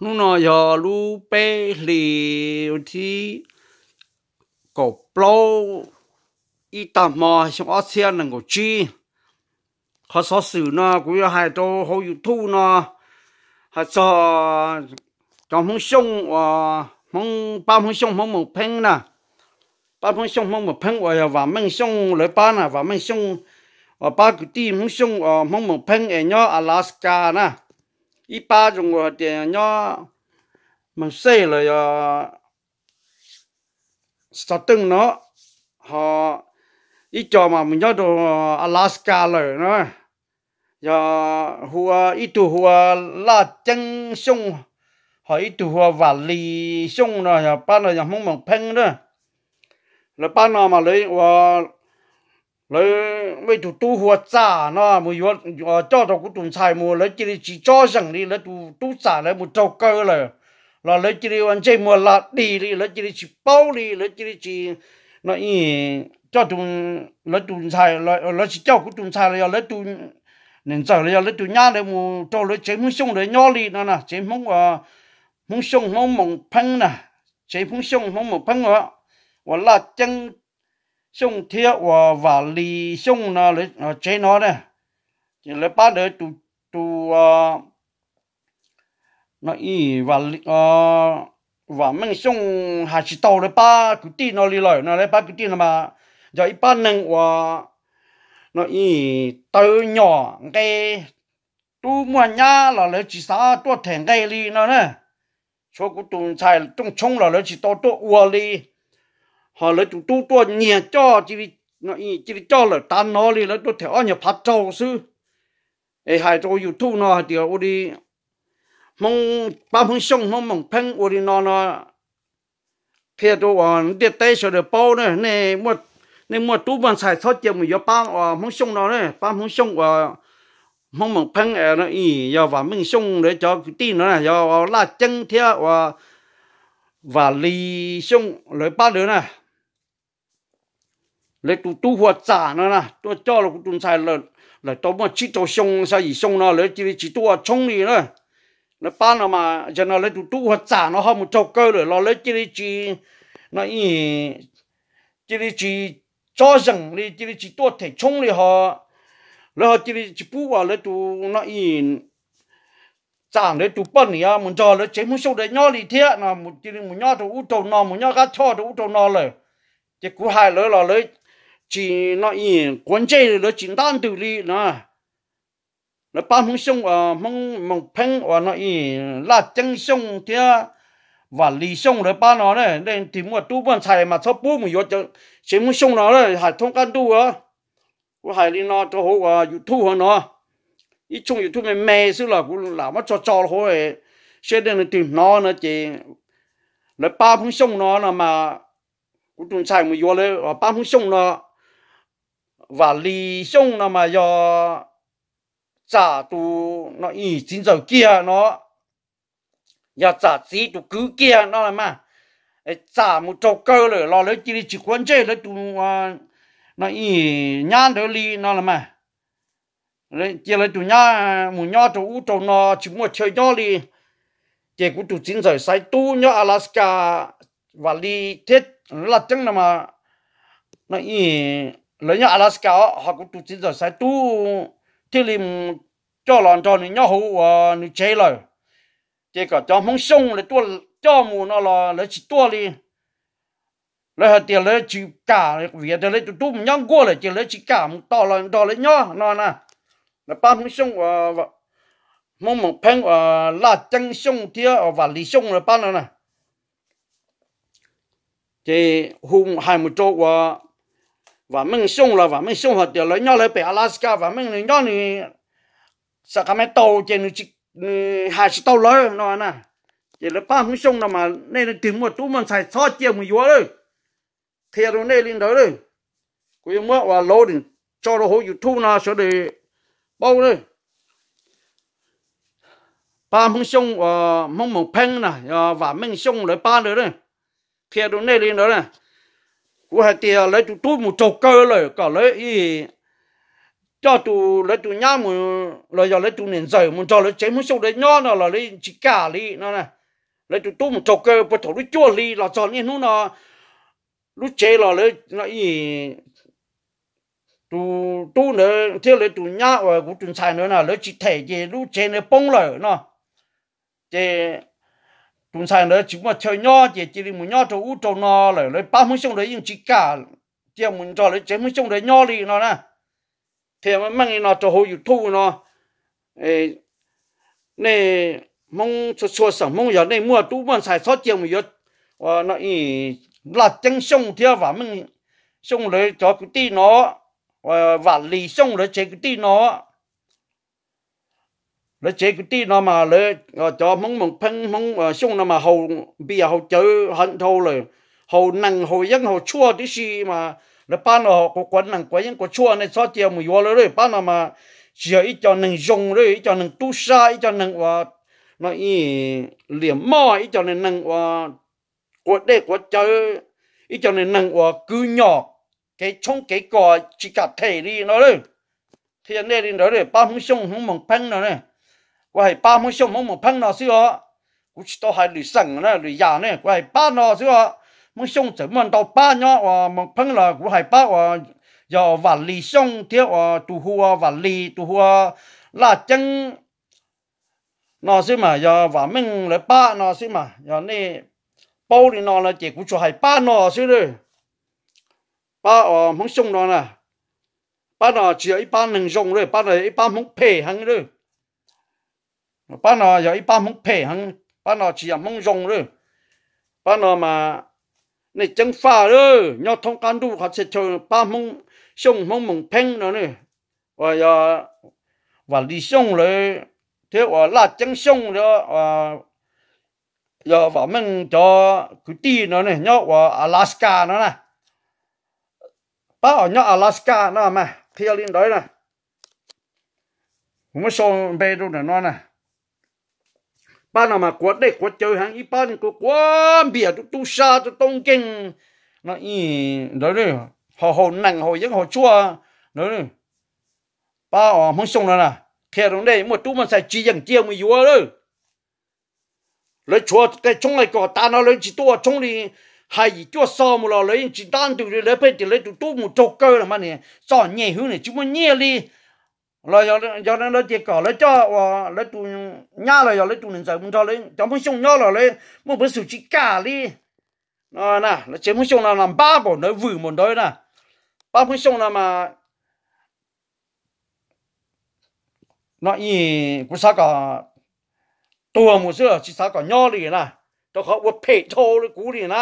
Hnub no yog lub peb hlis thib kaum plaub ib tag hmo xyoo ob txhiab nees nkaum tsib. Qhov xov xwm no kuv yuav hais rau hauv YouTube no hais txog cov Hmoob Xyooj uas Hmoob pab Hmoob Xyooj Hmoob Moos Pheeb na. Pab Hmoob Xyooj Hmoob Moos Pheeb uas yog Vam Meej Xyooj lawv pab na, Vam Meej Xyooj uas pab kwv tij Hmoob Xyooj uas Hmoob Moos Pheeb es nyob Alaska na. Ib pab zoo hais tias nyob Moos Xej los yog Xov Teej no, ho ib co mas mus nyob rau Alaska lawm na. Yog hu ua ib tug hu ua Laj Ceeb Xyooj, ho ib tug hu ua Vam Lis Xyooj no, yog pab no yog Hmoob Moos Pheeb na. Lawv pab no mas lawv ua, lawv muaj ib tug tub hu ua Txam no mus yuav coj rau kuv tus ntxhais mus, lawv cia li tsis tsob zeem li, lawv tus tub Txam lawv mus raug kaw lawm, los lawv cia li ua ntsej muag lag dig li, lawv cia li tsis paub li, lawv cia li tsis, no, coj, lawv tus ntxhais, lawv tsis coj kuv tus ntxhais los yog lawv tus niam ntxawm los yog lawv tus nyab ntawd mus rau lawv tsev Hmoob Xyooj ntawd nyob li no na, tsev Hmoob, Hmoob Xyooj Hmoob Moos Pheeb na, tsev Hmoob Xyooj Hmoob Moos Pheeb uas Laj Ceeb Xyooj thiab uas Vam Lis Xyooj no, tsev no na. Ces lawv pab ntawd tus, tus Vam Meej Xyooj hais tsis tau lawv pab kwv tij no li lawm no, lawv pab kwv tij no mas yog ib pab neeg uas, no, tawv nyom nqe, tub muaj nyab los lawv tsis xav tuaj them nqe li no na. Tshuav kuv tus ntxhais rooj tshoob los lawv tsis tau tuaj ua li, ho lawv tus tub tuaj nyiag coj, cia li coj lawm tav no li, lawv tuaj them ob nyuag phav raug xwb. Es hais rau YouTube no hais tias ua li Hmoob pab Hmoob Xyooj Hmoob Moos Pheeb ua li no no, qhia rau uas ntiaj teb sawv daws paub na, nej muaj tub muaj ntxhais txhob cia mus yuav pab uas Hmoob Xyooj no na, pab Hmoob Xyooj uas Hmoob Moos Pheeb, yog Vam Meej Xyooj lawv cov kwv tij no na, yog Laj Ceeb thiab uas Vam Lis Xyooj lawv pab ntawd na. Lawv tus tub hu ua Txam no na tuaj coj los kuv tus ntxhais lawm tau muaj tsib rau xyoo xya yim xyoo no lawv cia li tsis tuaj ua tshoob li na. Lawv pab no mas yog no lawv tus tub hu ua Txam no ho mus raug kaw lawm los lawv cia li tsis, no, cia li tsis tsob zeem li, cia li tsis tuaj them tshoob li ho. Lawv ho cia li tsis pub uas lawv tus, no, Txam ntawd tus poj niam mus nrog lawv tsev Hmoob Xyooj ntawd nyob li thiab no, cia li mus nyob rau ub rau no, mus nyob qab choj rau ub rau no lawm. Ces kuv hais lawv los lawv tsis, no, quav ntsej, lawv tsis ntab ntws li no. Lawv pab Hmoob Xyooj, Hmoob Moos Pheeb uas, no, Laj Ceeb Xyooj thiab Vam Lis Xyooj lawv pab no, nej tig muaj tub muaj ntxhais mas txhob pub mus yuav tsev Hmoob Xyooj no, hais thoob qab ntuj. Kuv hais li no rau hauv uas YouTube hauv no, ib tshooj YouTube me me xwb los kuv lam muab tso tso hauv, seb nej leej twg hnov no ces lawv pab Hmoob Xyooj no no mas, kuv tus ntxhais mus yuav lawv pab Hmoob Xyooj no, Vam Lis Xyooj no mas yog Txam tus, no, txiv ntxawm kiag no, yog Txam txiv tus kwv kiag no los mas. Txam mus raug kaw lawm los lawv cia li tsis quav ntsej lawv tus, no, nyab ntawd li no los mas. Cia lawv tus nyab mus nyob rau ub rau no tsis muaj chaw nyob li. Ces kuv tus txiv ntxawm Xaiv Tub nyob Alaska, Vam Lis thiab Laj Ceeb no mas, no, lawv nyob Alaska os, ho kuv tus txiv ntxawm Xaiv Tub thiaj li mus coj los nrog nws nyob hauv uas nws tsev lawm. Ces kom cov Hmoob Xyooj lawv tuaj coj mus no los lawv tsis tuaj li. Lawv hais tias lawv tsis kam, vim tias lawv tus tub mus nyob nkuaj lawm ces lawv tsis kam mus tos los nrog lawv nyob no na. Lawv pab Hmoob Xyooj uas, Hmoob Moos Pheeb uas Laj Ceeb Xyooj thiab Vam Lis Xyooj lawv pab no na. Ces hu hais mus rau uas Vam Meej Xyooj los Vam Meej Xyooj hais tias lawv nyob lawv pem Alaska, Vam Meej nws nyob nws Sacramento ces nws hais tsis tau lawv no na. Ces lawv pab Hmoob Xyooj no mas nej leej twg muaj tub muaj ntxhais txhob cia mus yuav lawm. Qhia rau nej li ntawd lawm. Kuv yuav muab uas loading tso rau hauv YouTube no sawv daws paub lawm. Pab Hmoob Xyooj uas Hmoob Moos Pheeb na, yog Vam Meej Xyooj lawv pab ntawd na. Qhia rau nej li ntawd na. Kuv hais tias lawv tus tub mus raug kaw lawm kom lawv ib coj tus lawv tus nyab mus, los yog lawv tus niam ntxawm mus nrog lawv tsev Hmoob Xyooj ntawd nyob no los lawv tsis kam li no. Lawv tus tub mus raug kaw puag thaum lub cuaj hli los txog niaj hnub no, lub tsev los lawv, tus tub ntawd thiab lawv tus nyab uas kuv tus ntxhais ntawd na lawv tsis them ces lub tsev ntawd poob lawm no. Ces tus ntxhais ntawd tsis muaj chaw nyob ces cia li mus nyob rau ub rau no lawm, lawv pab Hmoob Xyooj ntawd yeej tsis kam cia mus nrog lawv tsev Hmoob Xyooj ntawd nyob li no na. Qhia meej li no rau hauv YouTube no, nej Hmoob txhua txhua xeem Hmoob yog nej muaj tub muaj ntxhais txhob cia mus yuav Laj Ceeb Xyooj thiab Vam Meej Xyooj lawv cov kwv tij no, Vam Lis Xyooj lawv tsev kwv tij no. Lawv tsev kwv tij no mas lawv, cov Hmoob Moos Pheeb Hmoob Xyooj no mas haus npias haus cawv heev dhau lawm, haus nees haus yeeb haus tshuaj tib si mas lawv pab no quav quav nees quav yeeb quav tshuaj, nej txhob cia mus yuav lawm. Pab no mas tsis yog ib co neeg zoo, ib co neeg tub sab, ib co neeg uas no liam moj, ib co neeg uas quav dej quav cawv, ib co neeg uas kwv nyom kev tshoob kev kos tsis kam them li no. Qhia nej li ntawd, pab Hmoob Xyooj Hmoob Moos Pheeb no, kuv hais pab Hmoob Xyooj Hmoob Moos Pheeb no xwb os. Kuv tsis tau hais lwm xeem lwm yam ne, kuv hais pab no xwb os. Hmoob Xyooj txawm muaj ntau pab nyob uas Moos Pheeb los kuv hais pab uas yog Vam Lis Xyooj thiab uas tus hu ua Vam Lis, tus hu ua Laj Ceeb no xwb mas, yog Vam Meej lawv pab no xwb mas, yog nej paub li no no ces kuv tsuas hais pab no xwb. Pab uas Hmoob Xyooj no na, pab no tsis yog ib pab neeg zoo li, pab no yog ib pab Hmoob phem heev li. Pab no yog ib pab Hmoob phem heev, pab no tsis yog Hmoob zoo li. Pab no mas nej ceeb faj li, nyob thoob qab ntuj qhov txhia chaw pab Hmoob Xyooj Hmoob Moos Pheeb no, uas yog Vam Lis Xyooj lawv thiab uas Laj Ceeb Xyooj, yog Vam Meej cov kwv tij no nyob uas Alaska no na. Pab uas nyob Alaska no mas qhia li ntawd na. Kuv muab sau npe rau ntawm no na. Pab no mas quav dej quav cawv heev, ib pab quav quav npias, tub tub sab, tub tub nkeeg no ntawd, haus haus nees haus yeeb haus tshuaj ntawd. Pab uas Hmoob Xyooj no na, qhia rau nej muaj tub muaj ntxhais tsis yeem cia mus yuav lawm. Lawv tshuav tej tshoob li kom tas no lawv tsis tuaj ua tshoob li. Hais yim cuaj xo mus los lawv yeej tsis ntab ntws li, lawv pheej tias lawv tus tub mus raug kaw los mas niam txom nyem hwv niam tsis muaj nyiaj li. Los yog li ntawd ces kom lawv coj uas lawv tus nyab los yog lawv tus niam ntxawm mus nrog lawv cov Hmoob Xyooj nyob los lawv muaj peev xwm tsis kam li. No na, lawv tsev Hmoob Xyooj no no npab npaum ntawd vwm npaum ntawd na. Pab Hmoob Xyooj no mas no kuv xav kom tuag mus xwb tsis xav kom nyob li na, rau qhov ua phem dhau li kuv li na.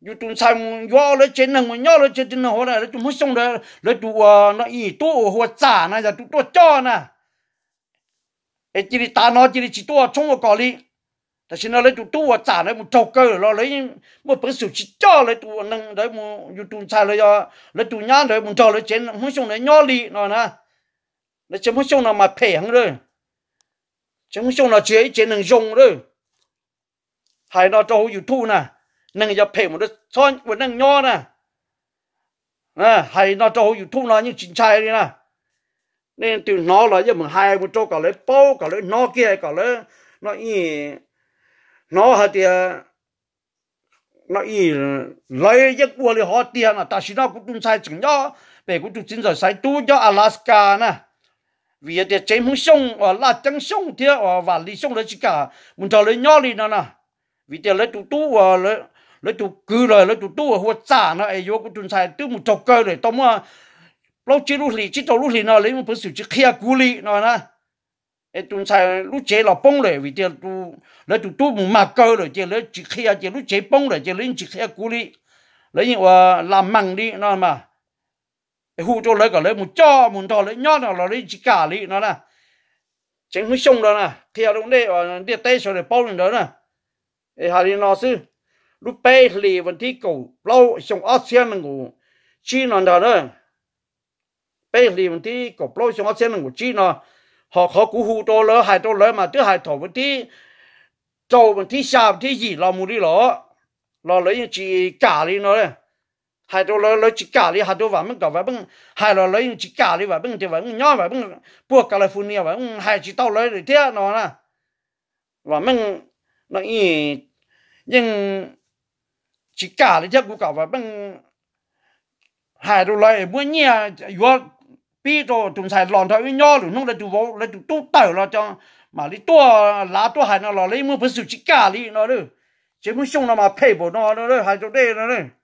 Yus tus ntxhais mus yuav lawv tsev neeg mus nyob lawv tsev neeg hauv na, lawv tus Hmoob Xyooj ntawd lawv tus uas no ib tub uas hu ua Txam na yog tus tuaj coj na. Es cia li tav no cia li tsis tuaj ua tshoob ua kos li. Tam sim no lawv tus tub uas Txam ntawd mus raug kaw lawm los lawv yeej muaj peev xwm tsis coj lawv tus neeg ntawd mus, yus tus ntxhais los yog lawv tus nyab ntawd mus nrog lawv tsev Hmoob Xyooj ntawd nyob li no na. Lawv tsev Hmoob Xyooj no mas phem heev lawm. Tsev Hmoob Xyooj no tsis yog ib tsev neeg zoo lawm. Hais no rau hauv YouTube na, neeg yog phem mus txhob ua neej nyob na. Hais no rau hauv YouTube no yeej tsis ntshai li na. Nej twg hnov los yeej meem hais mus rau kom lawv paub kom lawv hnov kiag kom lawv no hnov hais tias no lawv yeej ua li hov tiag no. Tam sim no kuv tus ntxhais tseem nyob pem kuv tus txiv ntxawm Xaiv Tub nyob Alaska na. Vim tias tsev Hmoob Xyooj uas Laj Ceeb Xyooj thiab uas Vam Lis Xyooj lawv tsis kam mus nrog lawv nyob li no na. Vim tias lawv tus tub uas lawv tus kwv los lawv tus tub uas hu ua Txam no es yuav kuv tus ntxhais twb mus raug kaw lawm tau muaj plaub tsib lub hlis tsib rau lub hlis no lawv yeej muaj peev xwm tsis qhia kuv li no na. Es tus ntxhais lub tsev los poob lawm vim tias lawv tus tub mus mag kaw lawm ces lawv tsis qhia ces lub tsev poob lawm ces lawv yeej tsis qhia kuv li. Lawv yeej ua lam mees li no mas. Hu rau lawv kom lawv mus coj mus nrog lawv nyob no los lawv yeej tsis kam li no na. Tsev Hmoob Xyooj no na, qhia rau nej ntiaj teb sawv daws paub li ntawd na. Es hais li no xwb, lub peb hlis vas thib kaum plaub xyoo ob txhiab nees nkaum tsib no ntag na. Peb hlis vas thib kaum plaub xyoo ob txhiab nees nkaum tsib no, ho qhov kuv hu rau lawv hais rau lawv mas twb hais thaum vas thib rau vas thib xya vas thib yim los mus li los, los lawv yeej tsis kam li no. hais rau lawv, lawv tsis kam li, hais rau Vam Meej kom Vam Meej hais los lawv yeej tsis kam li. Vam Meej tias Vam Meej nyob, Vam Meej puag California, Vam Meej hais tsis tau lawv thiab no na. Vam Meej yeej tsis kam li thiab, kuv kom Vam Meej hais rau lawv es muab nyiaj yuav pib rau tus ntxhais los nrog wb nyob, lwm hnub lawv tus vauv, lawv tus tub tawm los cov mam li tuaj lav tuaj hais no los lawv yeej muaj peev xwm tsis kam li no. Tsev Hmoob Xyooj no mas phem npaum no, hais rau dej no.